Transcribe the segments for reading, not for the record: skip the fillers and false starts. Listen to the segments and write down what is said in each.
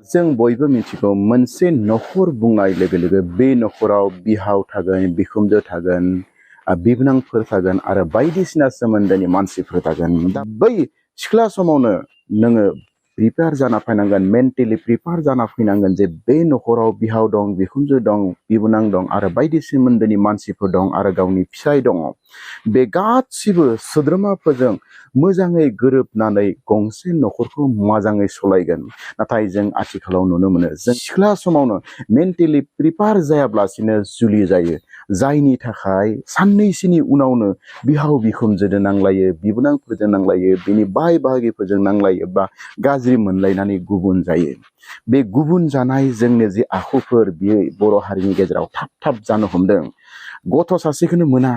जों बयबो मिथिगौ मोनसे नखर बुंनाय लोगो लोगो बे नखराव बिहाव थागोन, बिखुनजो थागोन, बिबोनांफोर थागोन आरो बायदिसिना सोमोन्दोनि मानसिफोर थागोन। दा बै सिख्ला समावनो नोङो प्रिपेयार जाना फैनांगोन, मेन्टेलि प्रिपेयार जाना फैनांगोन जे बे नखराव बिहाव दं, बिखुनजो दं, बिबोनां दं आरो बायदि सोमोन्दोनि मानसिफोर दं आरो गावनि फिसाय दङ। बे गासिबो सोद्रोमाफोरजों मोजाङै गोरोबनानै गंसे नखरखौ मोजाङै सलायगोन। नाथाय जों आथिखालाव नुनो मोनो जों सिख्ला समावनो मेन्टेलि प्रिपेयार जायाब्लासिनो जुलि जायो, जायनि थाखाय साननैसोनि उनावनो बिहाव बिखुनजोजों नांलायो, बिबोनांफोरजों नांलायो, बिनि बाय बाहागिफोरजों नांलायो बा गाज्रि मोनलायनानै गुबुन जायो। बे गुबुन जानाय जोंनि जे आखुफोर बियो बर' हारिनि गेजेराव थाब थाब जानो हमदों। गथ' सासेखौनो मोना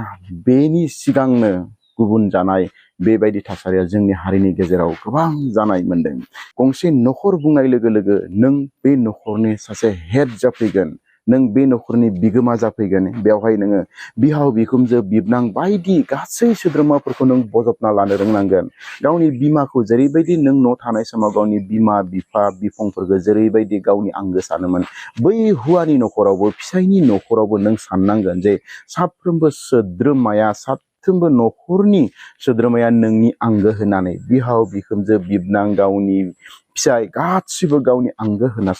बेनि सिगांनो गुबुन जानाय बेबायदि थासारिया जोंनि हारिनि गेजेराव गोबां जानाय मोनदों। गंसे नखर बुंनाय लोगो लोगो नों बे नखरनि सासे हेड जाफैगोन, नों बे नखरनि बिगोमा जाफैगोन। बेवहाय नोङो बिहाव बिखुनजो बिबोनां बायदि गासै सोद्रोमाफोरखौ नों बजबना लानो रोंनांगोन। गावनि बिमाखौ जेरैबायदि नों न' थानाय समाव गावनि बिमा बिफा बिफंफोरखौ जेरैबायदि गावनि आंगो सानोमोन, बै हौवानि नखरावबो फिसायनि नखरावबो नों साननांगोन जे साफ्रोमबो सोद्रोमाया साफ्रोमबो नखरनि सोद्रोमाया नोंनि आंगो होनानै बिहाव बिखुनजो बिबोनां गावनि फिसाय गासिबो गावनि आंगो होना